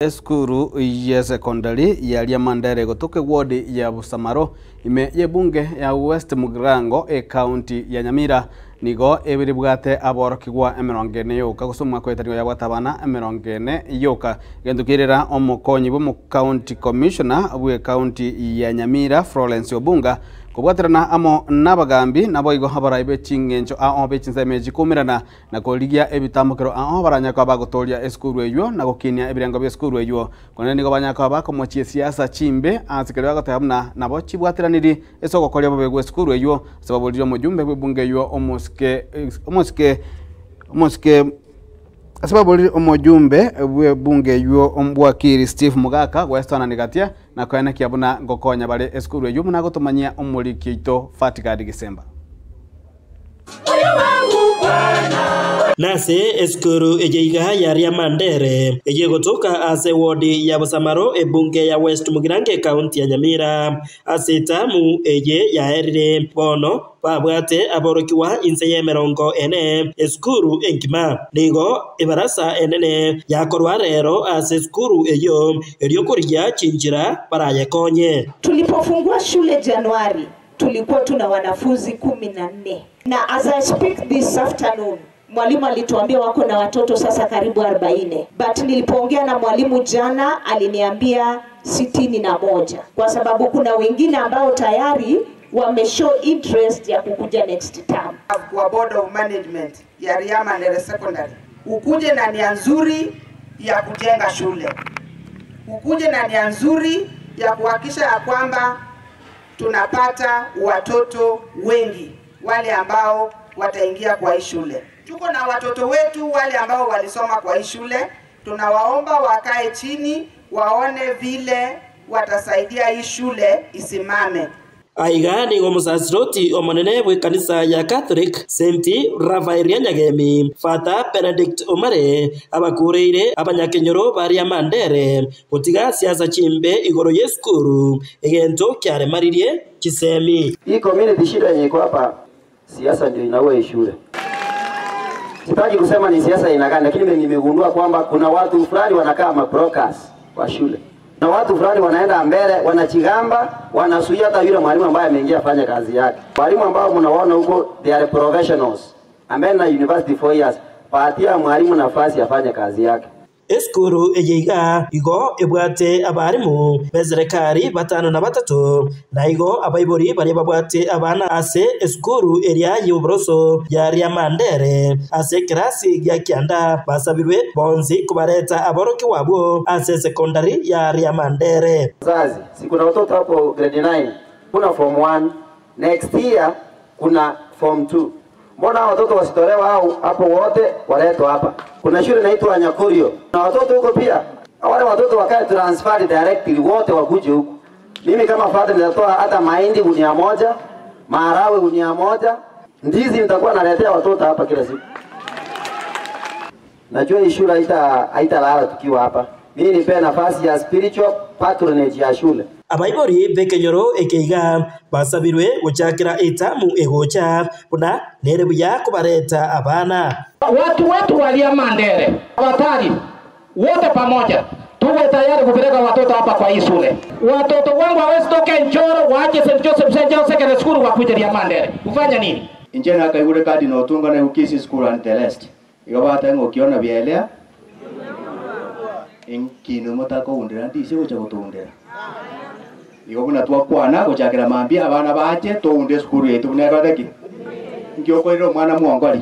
Esukuru y'esekondari ya Riamandere egotoka eward ya Busamaro ime y'ebunge ya West Mugirango ekaunti ya Nyamira nigo ebibwate aborokigwa emerongo ene yoka gose omwaka oetire nigo yabwate abana emerongo ene yoka. Egento kerera omokonyi bw'omocounty commissioner bw'ekaunti ya Nyamira Florence Obunga kobwaterana amo nabagambi naboigo abarai be ching'encho ao be chinsemo echi koumerana na korigia ebitambokero ao baranyare koba bagotooria esukuru eyio na gokinia ebirengo bi'esukuru eyio. Korende nigo banyare koba bakomochia esiasa chimbe ase keria bagoteba buna nabo chibwateraniri ase ogokoria bobe gw'esukuru eyio, ase baborire omojumbe bw'ebunge eyio omosike omosike omosike ase baborire omojumbe bw'ebunge eyio Ombwakiri Steve Mogaka goesoanani gatia na koenekia buna ngokonya bare esukuru eyio buna agotomanyia omoriki oito Fatigadi Gisemba. Nase esukuru eye iga ya Riamandere, eye egotoka ase ewodi ya Bosamaro ebunge ya West Mugirango ekaunti ya Nyamira. Ase etamu eye yaerire, bono babwate aborokigwa inse y'emerongo ene esukuru engima. Nigo ebarasa enene yakorwa rero ase esukuru eyio, erio korigia chinchera barayekonye. Tulipofungua shule Januari tulikuwa tuna wanafunzi 14 na as I speak this afternoon mwalimu alituambia wako na watoto sasa karibu 40 but nilipoongea na mwalimu jana aliniambia 61 kwa sababu kuna wengine ambao tayari wameshow interest ya kukuja next term. Kwa board of management ya Riamandere Secondary, ukuje na nia nzuri ya kujenga shule, ukuje na nia nzuri ya kuhakikisha ya kwamba tunapata watoto wengi wale ambao wataingia kwa hii shule. Tuko na watoto wetu wale ambao walisoma kwa hii shule, tunawaomba wakae chini waone vile watasaidia hii shule isimame. Aiga nigo omosasiroti omonene bw'ekanisa ya Catholic St. Raphael Nyagemi, Father Benedict Omare, abakureire abanyakenyoro baria Mandere gotiga siasa chimbe igoro y'esukuru, egento kiaremaririe chisemi. Hii community shida yenye iko hapa, siasa ndio inaua hii shule. Sitaki kusema ni siasa aina gani, lakini nimegundua kwamba kuna watu fulani wanakaa mabrokers wa shule na watu fulani wanaenda mbele, wanachigamba, wanasuia hata yule mwalimu ambaye ameingia afanye kazi yake. Walimu ambao mnawaona huko, they are professionals, ambaye na university 4 years, patia mwalimu nafasi afanye kazi yake. Esukuru eye iga igo ebwate abarimu b'eserekari batano na batato, na igo abaibori baria babwate abana ase esukuru eria y'oboroso ya Riamandere ase ekerasi gia kianda basabirwe bonsi kobareta aborokigwa abwo ase sekondari ya Riamandere. Mzazi, si kuna watoto hapo grade 9, kuna form 1, next year kuna form 2. Mbona hao watoto wasitolewa hao hapo wote waletwa hapa? Kuna shule inaitwa Nyakurio na watoto huko pia, wale watoto wakae transferred directly wote wakuje huku. Mimi kama father nitatoa hata mahindi gunia moja, maharagwe gunia moja, ndizi nitakuwa naletea watoto hapa kila siku. Najua hii shule haitalala tukiwa hapa. Mimi nipe nafasi ya spiritual patronage ya shule. Abaibori b'ekenyoro ekeiga basabirwe gochakera etamu egocha buna nere buya kobareta abana. Watu wetu wa Riamandere, watari wote pamoja tuwe tayari kupeleka watoto hapa kwa hii shule. Watoto wangu hawezi toka Njoro waache St. Joseph St. Joseph Secondary School wakuje Riamandere. Kufanya nini? Inche nakaigure kadi no tungane ukisi school and the rest. Igabata ngokiona bielea. Inkino motako undira ndisi gocha gotundira. Igo buna twakwana gochakera mambia abana bache tounde skuru yetu nerodeki. Ngiokorera omwana mwongori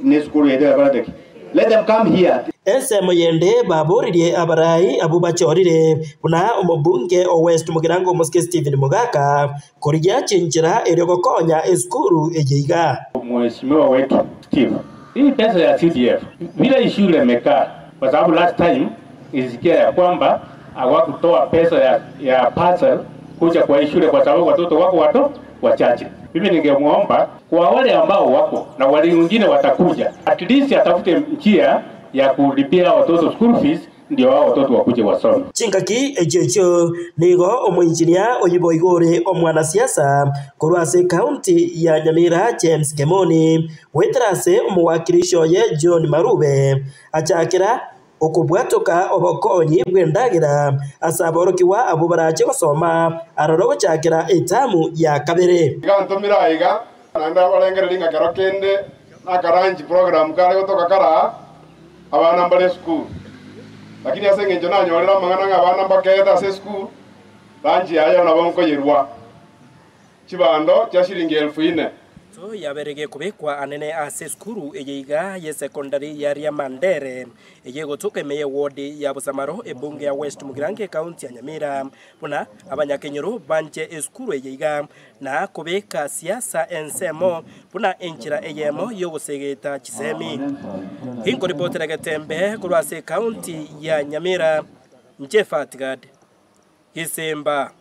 ne skuru yetu erodeki. Let them come here. Ensemo yende baboririe abarai abu bachorire buna omobunge o West Mugirango Omosike Stephen Mogaka korigia chinchera erio gokonya esukuru eye iga. Mheshimiwa wetu Steve, hii pesa ya CDF vile hii shule imekaa, kwa sababu last time ilisikia ya kwamba hawakutoa pesa ya parcel kuja kwa hii shule kwa sababu watoto wako wachache. Mimi ningemuomba kwa wale ambao wako na wale wengine watakuja, at least atafute njia ya kulipia watoto school fees ndio hao watoto wakuje wasome. Chingaki echecho nigo omoinjinia oyibo igore omwanasiasa korwa ase county ya Nyamira James Kemoni weterase omowakilisho ye John Marube achakera Okobwatoka obokonyi bw'endagera ase aborokigwa abwo barache gosoma aroro gochakera etamu ya kabere. Iga ntomire aiga, naende abarengereria ng'a kero kende nakaranchi program kare gotoka karaa, abana mbare esukuru. Lakini ase eng'encho nanyorire amang'ana ng'a abana mbakeete ase esukuru, ranchi yaye nabo nkoyerua chibando chia shilingi elfu ine. Engencho yabere gekobekwa anene ase esukuru eye iga y'esekondari ya Riamandere, eye egotoka ime y'ewodi ya Bosamaro, ebunge ya West Mugirango ekaunti ya Nyamira, buna abanyakenyoro banche esukuru eye iga na kobeka siasa ensemo buna enchera eyemo y'ogosegeta chisemi. Inkoripotera Getembe korwa ase ekaunti ya Nyamira, inche Fatgad Gisimba.